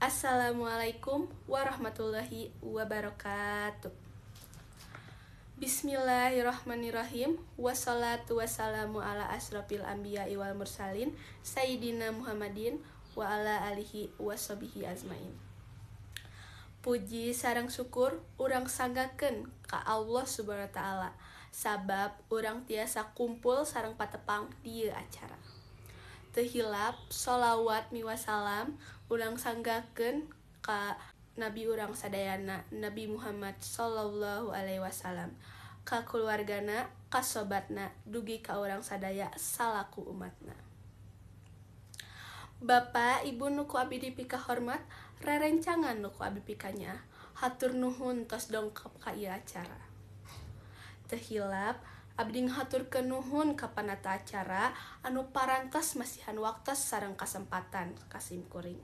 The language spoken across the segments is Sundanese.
Assalamualaikum warahmatullahi wabarakatuh. Bismillahirrahmanirrahim. Wassalatu wassalamu ala asrofil anbiya wal mursalin Sayyidina Muhammadin wa ala alihi washabihi azmain. Puji sareng syukur urang sanggakeun ka Allah Subhanahu wa taala, sabab urang tiasa kumpul sareng patepang di ieu acara. Teu hilap sholawat miwah salam urang sanggakeun ka nabi urang sadayana, Nabi Muhammad sallallahu alaihi wasallam, ka keluargana, ka sobatna, dugi ka urang sadaya salaku umatna. Bapak, Ibu nu ku abdi dipikahormat, rerencangan nu ku abdi pikanyaah, hatur nuhun tos dongkap ka ieu acara. Teu hilap abdi ngahaturkeun nuhun ka panata acara anu parantos masihan waktos sareng kasempatan ka simkuring.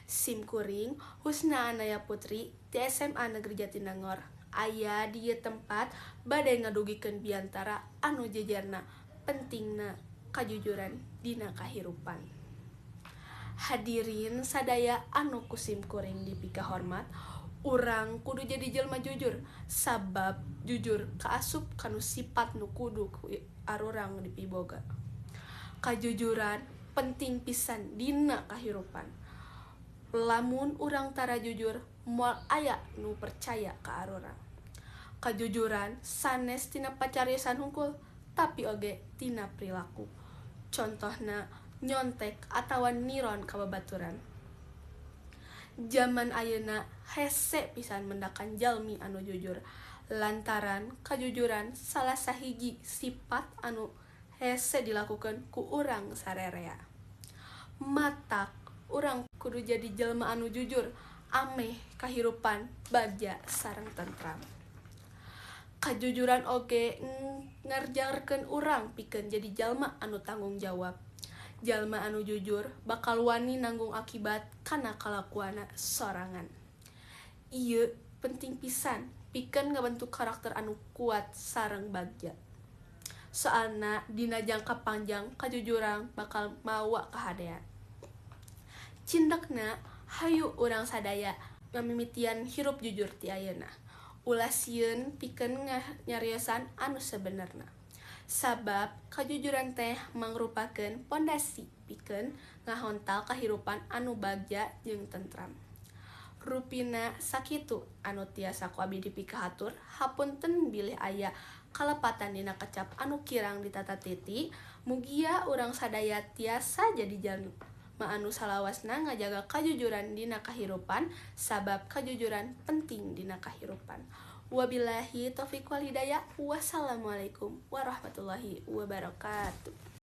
Simkuring Husna Anaya Putri ti SMA Negeri Jatinangor aya di ieu tempat bade ngadugikeun biantara anu jejerna pentingna kajujuran dina kahirupan. Hadirin sadaya anu ku simkuring dipikahormat, urang kudu jadi jelema jujur, sabab jujur kaasup kanu sifat nu kudu ku arurang dipiboga. Kajujuran penting pisan dina kahirupan. Lamun urang tara jujur, moal aya nu percaya ka arurang. Kajujuran sanes tina pacariosan hungkul, tapi oge tina perilaku. Contohna nyontek atawa niron ka babaturan. Jaman ayeuna hese pisan mendakan jalmi anu jujur, lantaran kajujuran salah sahiji sifat anu hese dilakukeun ku urang sarerea. Matak urang kudu jadi jelema anu jujur ameh kahirupan bagja sareng tentram. Kajujuran oge ngarjarkeun urang pikeun jadi jalma anu tanggung jawab. Jalma anu jujur bakal wani nanggung akibat kana kalakuanna sorangan. Ieu penting pisan pikeun ngabentuk karakter anu kuat sareng bagja. Soalna dina jangka panjang kajujuran bakal mawa kahadean. Cindekna hayu urang sadaya ngamimitian hirup jujur ti ayeuna. Ulah sieun pikeun nyariosan anu sebenerna. Sabab kajujuran teh mangrupakeun pondasi pikeun ngahontal kahirupan anu bagja jeung tentram. Rupina sakitu anu tiasa ku abdi dipikahatur, hapunten bilih aya kalepatan dina kecap anu kirang ditata titi. Mugia urang sadaya tiasa jadi jalma anu salawasna ngajaga kajujuran dina kahirupan, sabab kajujuran penting dina kahirupan. Wabillahi taufik wal hidayah. Wassalamualaikum warahmatullahi wabarakatuh.